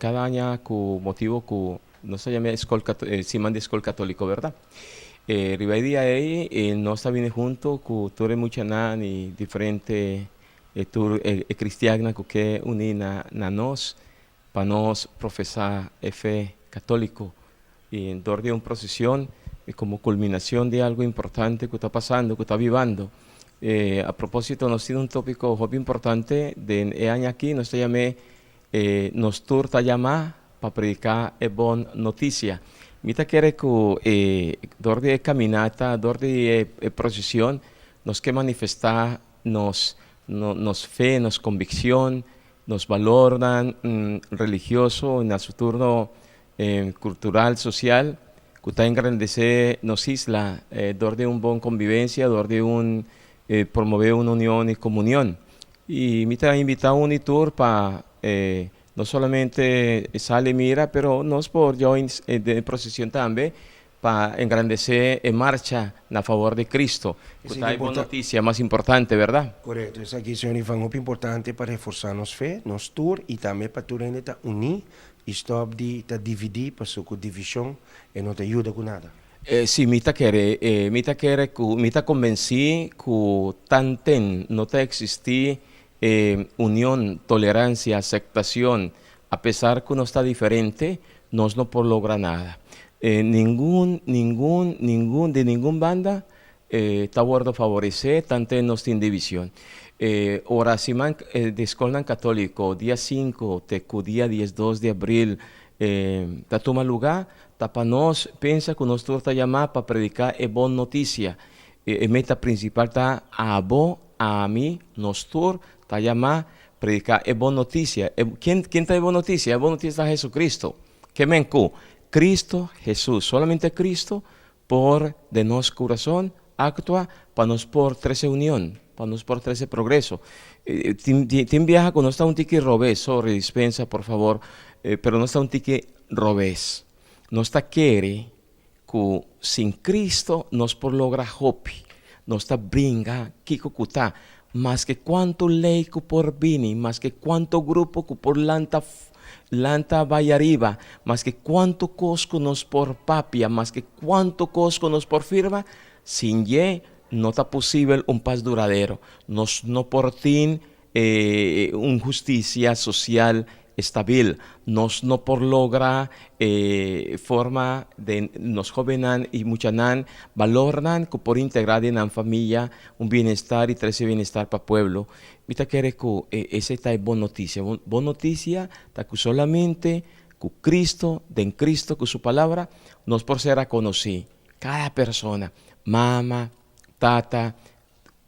Kada aña ku motibu ku nos ta yama skol siman di skol katoliko, bèrdat? Riba e dia ei nos ta bini huntu ku tur e muchanan i diferente tur e kristiannan ku ke uní na nos pa nos profesá e fe katoliko. I dor di un prosesion komo kulminashon di algu importante ku ta pasando, ku ta bibando. A propósito nos tin un tópiko hopi importante den e aña aki, nos ta yam'é E nos tur ta yamá pa prediká e bon notisia. Mi ta kere ku e dor di e kaminata, dor di e proseshon, nos ke manifestá nos nos fe, nos konvikshon, nos balornan religioso i na su turno kultural, sosial, ku ta engrandesé nos isla dor di un bon konbibensia, dor di un promové un union i komunion. I mi ta invitá un i tur pa no solamente sali mira, pero nos por join den e prosesion tambe pa engrandesé e marcha na favor di Cristo, ku ta e bon notisia mas importante, bèrdat? Korekto, esaki señor Ivan, hopi importante pa reforsá nos fe, nos tur, i tambe pa tur hende ta uní i stòp di ta dividí, pasobra ku divishon e no ta yuda ku nada. Sí, mi ta kere, mi ta kere ku, mi ta konbensí ku tanten no ta eksistí e union, toleransia, aseptashon, apesar ku nos ta diferente, nos no por logra nada. Ningun, ningun, ningun, di ningun banda ta wòrdu favoresé tanten nos tin divishon. Ora siman di skolnan katóliko dia sinku te ku dia diesdos di abril ta tuma lugá, Ta pa nos pensa ku nos tur ta yamá pa prediká e bon notisia. E meta prinsipal ta abo, ami, nos tur ta yamá prediká e bon notisia. E ken ken ta e bon notisia? E bon notisia ta Jesucristo. Ke men ku Cristo Jesus, solamente Cristo por den nos kurason aktua pa nos por trese union, pa nos por trese progreso. Tin tin biaha ku nos ta un tiki robes, sorry, dispensa por fabor, pero nos ta un tiki robes. Nos ta kere ku sin Cristo nos por logra hopi. Nos ta bringa kiko ku ta, maske kuantu lei ku por bini, maske kuantu grupo ku por lanta lanta bai ariba, maske kuantu kos ku nos por papia, maske kuantu kos ku nos por firma, sin dje no ta posibel un pas duradero. Nos no por tin e un hustisia sosial estabil. Nos no por logra e forma den nos hobennan i muchanan balornan ku por integrá den nan famia un bienestar i trese bienestar pa pueblo. Mi ta kere ku esei ta e bon notisia. Bon notisia ta ku solamente ku Cristo, den Cristo ku su palabra, nos por ser akonosí. Kada persona, mama, tata,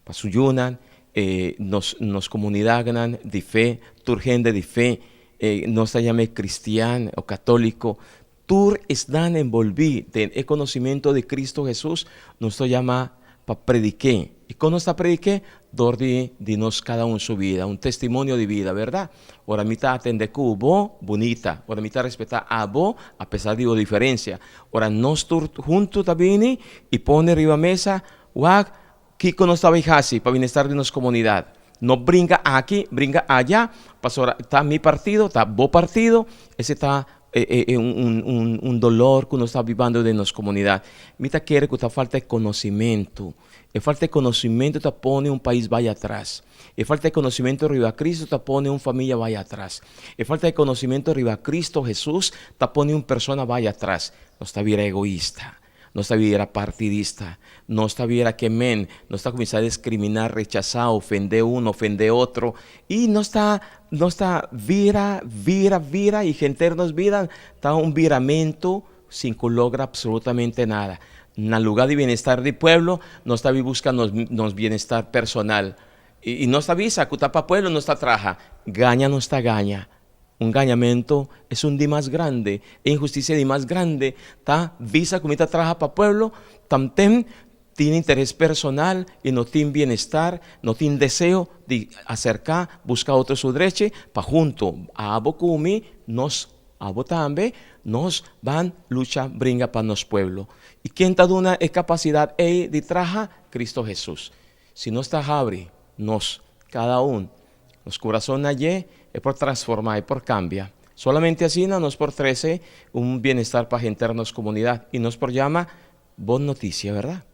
Pa su yunan, e nos nos komunidatnan di fe, tur hende di fe, e nos ta yam'é kristian o katóliko, tur esnan enbolbí den e konosimento di Kristu Hesus, nos ta yama pa predik'é. I kon nos ta predik'é? Dor di di nos kada un su bida, un testimonio di bida, bèrdat? Ora mi ta atendé ku bo, bunita. Ora mi ta respetá abo, apesar di bo diferensia. Ora nos tur huntu ta bini i pone riba mesa, wak, Kiko nos ta bay haci pa bienestar di nos comunidad? No bringa aki, bringa aya, pasobra ta mi partido, ta bo partido, ese ta un dolor cu nos ta bibando den nos comunidad. Mi ta kere cu ta falta e conocimento. E falta e conocimento ta pone un pais bay atras. E falta e conocimento riba Cristo ta pone un familia bay atras. E falta e conocimento riba Cristo Jesus ta pone un persona bay atras. Nos ta bira egoista. Nos ta bira partidista. Nos ta bira ke men. Nos ta kuminsá diskriminá, rechasá, ofendé un, ofendé otro. I nos ta, nos ta bira, bira, bira i henter nos bida ta un biramentu sin ku logra apsolutamente nada. Na lugá di bienestar di pueblo, nos ta bin buska nos, nos bienestar personal. I nos ta bisa ku ta pa pueblo nos ta traha. Gaña nos ta gaña. Un gañamentu esun di mas grandi, e inhustisia di mas grandi ta bisa ku mi ta traha pa pueblo, tamten tin interes personal i no tin bienestar, no tin deseo di aserká, buska otro su drechi pa huntu abo ku mi, nos, abo tambe, nos ban lucha bringa pa nos pueblo. I ken ta duna e kapasidat ei di traha? Kristu Hesus. Si nos ta habri nos, kada un, Nos kurason na dje, e por transformá, e por kambia. Solamente asina nos por trese un bienestar pa henter nos komunidat i nos por yama bon notisia, bèrdat?